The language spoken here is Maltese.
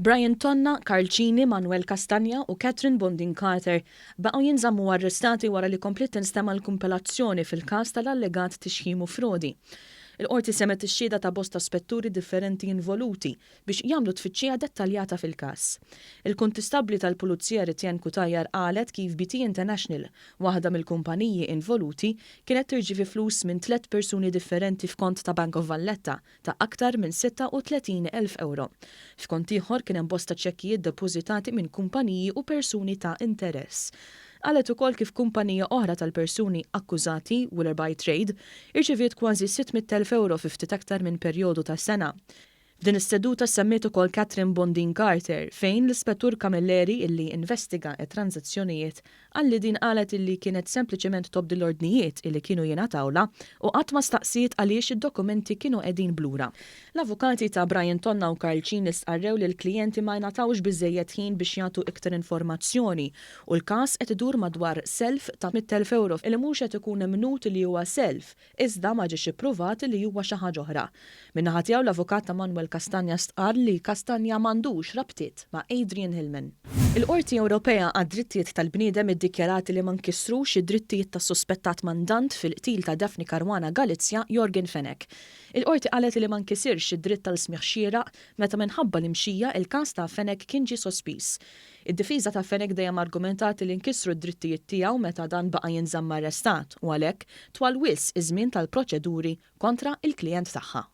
Brian Tonna, Karl Cini, Manuel Castagna u Catherine Bondin Carter baqgħu jinżammu arrestati wara li kompliet tinstema' l-kumpilazzjoni fil-każ tal-allegat tixħim u frodi. Il-Qorti semgħet ix-xhieda ta' bosta spetturi differenti involuti biex jagħmlu tfittxija dettaljata fil-każ. Il-Kuntistabbli tal-Pulizija Ritienne Cutajar qalet kif BT International, waħda mill-kumpaniji involuti, kienet tirċievi flus minn tlett persuni differenti f'kont ta' Bank of Valletta ta' aktar minn 36,000 ewro. F'kont ieħor kien hemm bosta ċekkijiet depożitati minn kumpaniji u persuni ta' interess. Qalet ukoll kif kumpanija oħra tal-persuni akkużati, Willerby Trade, irċeviet kważi 600,000 ewro fi ftit aktar minn perjodu ta' sena. F'din is-seduta semmiet ukoll Catherine Bondin Carter, fejn l-Ispettur Camilleri illi investiga t-tranżazzjonijiet qal li din qalet illi kienet sempliċement tobdi l-ordnijiet illi kienu jingħatawlha u qatt ma staqsiet għaliex id-dokumenti kienu qegħdin b'lura. L-avukati ta' Brian Tonna u Karl Cini stqarrew li l-klijenti ma ngħatawx biżżejjed ħin biex jagħtu iktar informazzjoni u l-każ qed idur madwar self ta' 100,000 ewro illi mhux qed ikun emmnut li huwa self iżda ma ġiex ippruvat li huwa xi ħaġa oħra. Min-naħa tiegħu l-avukat ta' Manuel Castagna stqarr li Castagna m'għandux rabtiet ma' Adrian Hillman. Il-Qorti Ewropea għad-Drittijiet tal-Bniedem iddikjarat li ma nkisrux id-drittijiet tas-suspettat mandant fil-qtil ta' Daphne Caruana Galizia, Yorgen Fenech. Il-Qorti qalet li ma nkisirx id-dritt għal smigħ xieraq meta minħabba l-imxija il-każ ta' Fenech kien ġie sospiż. Id-difiża ta' Fenech dejjem argumentat li nkisru d-drittijiet tiegħu meta dan baqa' jinżamm arrestat u għalhekk twal wisq iż-żmien tal-proċeduri kontra l-klijent tagħha.